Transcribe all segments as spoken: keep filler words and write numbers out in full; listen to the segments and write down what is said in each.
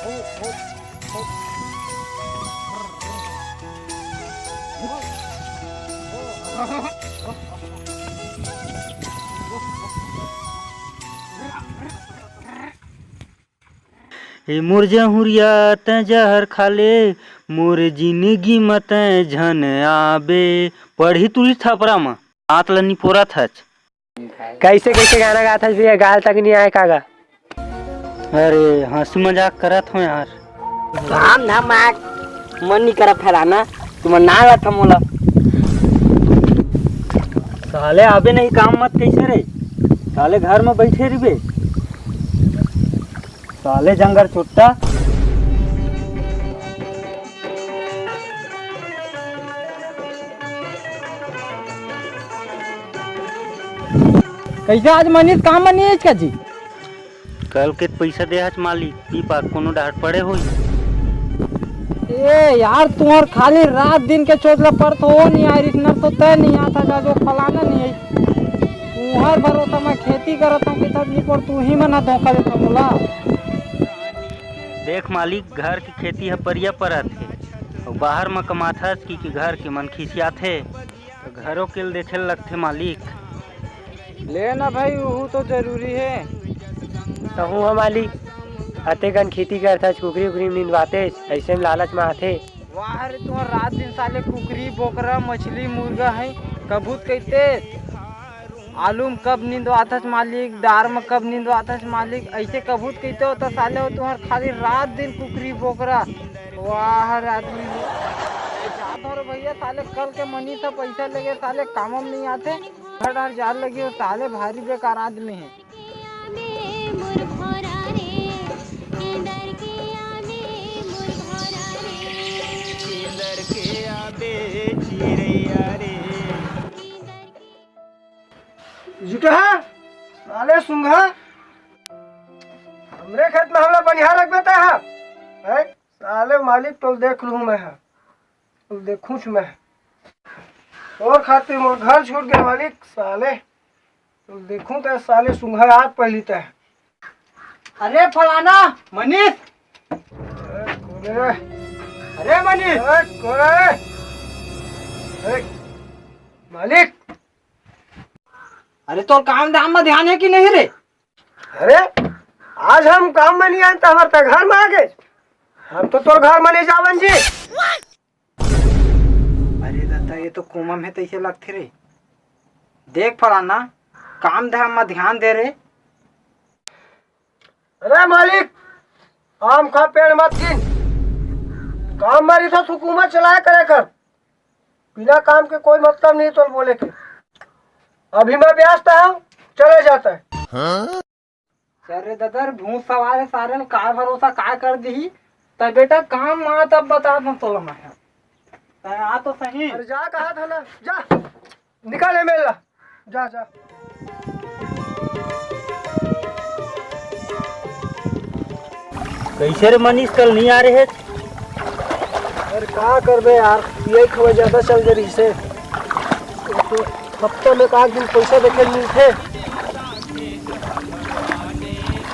ए मोर जहुरिया, तैं जहर खा ले, मोर जिनगी म तैं झन आबे। पढ़ी तुरी थपरा म, आंत ल निपोरत हच। कइसे कइसे गाना गात हस भैया, गाल तक नइ आय का गा? अरे, हंसी मजाक करत हों यार। काम धाम मा मन नइ करत हे राना, तुमन ना लत मोला। साले आबे नहीं काम मत कइसे रे? साले घर म बइठे रहिबे। साले जंगर चुट्टा। कइसे आज मनीष काम म नइ आइस का जी? कल के पइसा दे हच मालिक, पी पा कोनो डहर पड़े होई। ए यार, तुंहर खाली रात दिन के चोचला परत हो, नइ आय रिहिस न तो तैं नइ आत हस, जो फलाना नइ आइस। तुंहर भरोसा मैं खेती करत हों, कितब नइ पर तुही मन ह धोखा देथव मोला। देख मालिक, घर के खेती ह परिया परत हे, अउ बाहर म कमाथस कि, कि घर के मन खिसियाथे। त घरो के ल देखे ल लगथे मालिक। ले ना भाई, उहू तो जरूरी हे। तहूँ ह मालिक, अतेकन खेती करथस, कुकरी उकरी निंदवातेस, अइसे म लालच म आथे। वाह रे, तुंहर रात दिन साले कुकरी, बोकरा, मछली, मुर्गा हे, कभू त कहिते। आलू म कब निंदवाथस मालिक, दार म कब निंदवाथस मालिक, अइसे कभू त कहिते हो त साले हो तुंहर खाली रात दिन कुकरी, बोकरा। वाह रे आदमी हो। जात हो रे भैया, साले कल के मनीष ह पइसा लेगे, साले काम म नइ आथे, घर डार जाल लगी हो, साले भारी बेकार आदमी हे। जुटहा, साले सुंघा, हमरे खेत म हमला बनिहार रखबे तैं हा? हैं? साले मालिक तोल देख लूँ मैं हा, तोल देखूँच मैं। तोर खातिर मोर घर छूट गे मालिक, साले। तो देखूं तैं साले सुंघा आत पहिली तैं। अरे फलाना, मनीष। ए, कोन हे? अरे मनीष। ए, कोन हे? ए, मालिक। अरे तोर काम धाम म ध्यान हे कि नहीं रे? अरे, आज हम काम म नइ आएन त हमर तैं घर म आ गे। हम तो तोर घर म नइ जावन जी। अरे ददा, ये तो कोमा म हे तइसे लगथे रे। देख फलाना, काम धाम म ध्यान दे रे। अरे मालिक, आम खा पेड़ मत गिन। काम म रहिथस त हुकूमत चलाए करे कर। बिना काम के कोई मतलब नहीं तोल बोले के। अभी मैं व्यस्त हूँ, चले जाता है। चल रे ददा, भूत सवार हे सारे ल, काय भरोसा काय कर दिही। त बेटा काम म आ तब बतात हूँ तोला मैं। त आ तो सही। अरे जा कहा था ना, जा। निकाल ए मेला। जा, जा। कइसे रे मनीष, कल नइ आ रहे? अरे का करबे यार, पियई खवई ज्यादा चल गे रहिसे। तो हफ्ता में एक आध दिन पइसा देखे ल मिलथे।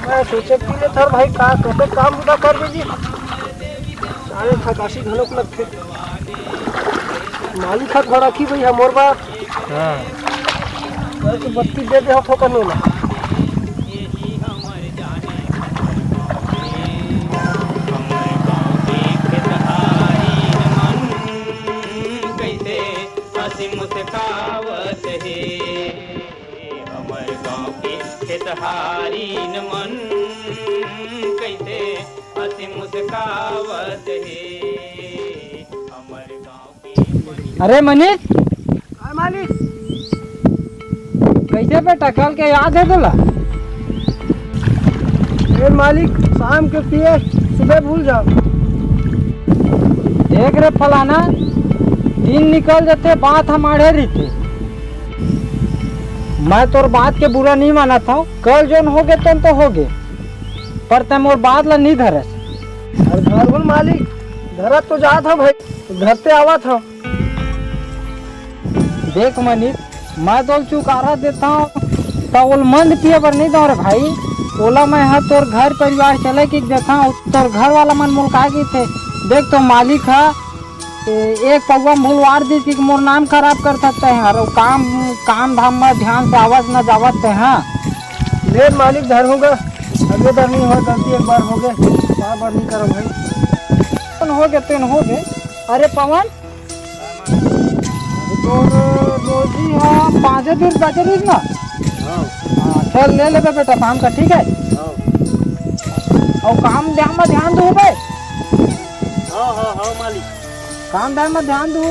मैं सोचे कि रे थर भाई का कते काम बुता करबे जी। साले थकासी घलोक लगथे। मालिक हाथ भड़ाकी भई हमर बा। हाँ। अरे तो बत्ती दे दे हाथ होकर नोला। कइसे हंसी मुस्कावत हे हमर गांव के खेतहारिन मन, कइसे हंसी मुस्कावत हे हमर गांव के। अरे मनीष। हाँ मालिक। कइसे बेटा, कल के याद हे तोला? ए मालिक, शाम के पिए, सुबह भूल जाओ। देख रे फलाना, दिन निकल जथे, बात ह माढ़े रहिथे। मैं तोर बात के बुरा नइ मानत हंव, कल जोन होगे तेन तो होगे, पर तैं मोर बात ला नइ धरस। अरे धरहूं मालिक, धरत तो जात हंव भाई, धरते आवत हंव। देख मनीष, मैं तोल चुकारा देथंव, त ओल मंद पिए बर नइ दंव रे भाई। ओला मैं ह तोर घर परिवार चले के देथंव, तोर घर वाला मन मोला का कहिथे, देख तो मालिक ह ए-, एक पौवा म भुलवार दिस कि मोर नाम खराब कर सकते हैं, अउ काम, काम धाम म ध्यान से आवत न जावत ते, हाँ। ले मालिक धरहूँ गा, अगले बार नहीं होय, गलती एक बार होगे, बार बार नहीं करव भाई। तेन होगे, तेन होगे। अरे पवन, तोर रोजी ह पाँचे दिन बचे रहिस ना? हाँ। हाँ, चल ले लेबे बेटा शाम का, ठीक है? हाँ। अउ काम धाम म ध्यान दू बे। हाँ, हाँ, हाँ, मालिक। काम धाम म ध्यान दू।